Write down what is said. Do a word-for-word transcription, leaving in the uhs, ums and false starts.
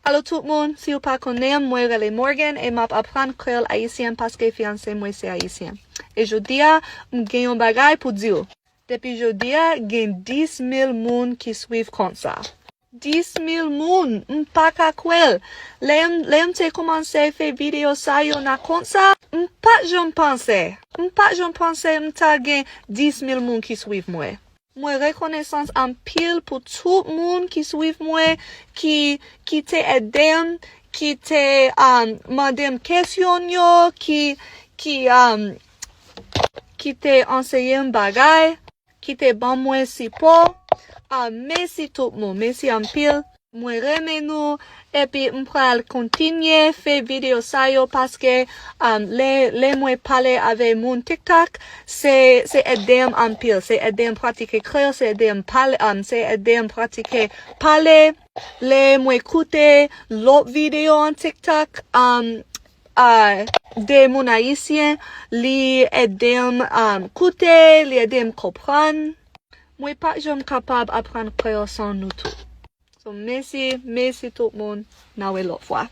Alo tout moun, si w pa konnen m, mwen rele Morgan e m ap aprann kreyòl ayisyen paske fiyanse mwen se ayisyen. E jodi a, m gen yon bagay pou di w. Depi jodi a, gen dis mil moun ki swiv kont sa. Dis mil moun, m pa ka kwè l. Lè m, lè m te kòmanse fè videyo sa yo nan kont sa, m pa t janm panse. M pa t janm panse m ta gen dis mil moun ki swiv mwen. Mwen rekonesans anpil pou tout moun ki swiv mwen, ki, ki te ede m, ki te um, mande m kesyon yo, ki, ki, um, ki te anseye m bagay, ki te ban mwen sipò. Ah, mèsi tout moun, mèsi anpil. Mwen renmen nou, epi m pral kontinye fè videyo sa yo paske um, lè, lè mwen pale avè moun TikTok, se, se ede m anpil, se ede m pratike kreyòl, se ede m pale, um, se ede m pratike pale. Lè mwen koute lòt videyo an TikTok, um, uh, de moun ayisyen, li ede m um, koute, li ede m konprann. Mwen pa janm kapab aprann kreyòl san nou tou. So, mèsi, mèsi tout moun. N a wè lòt fwa.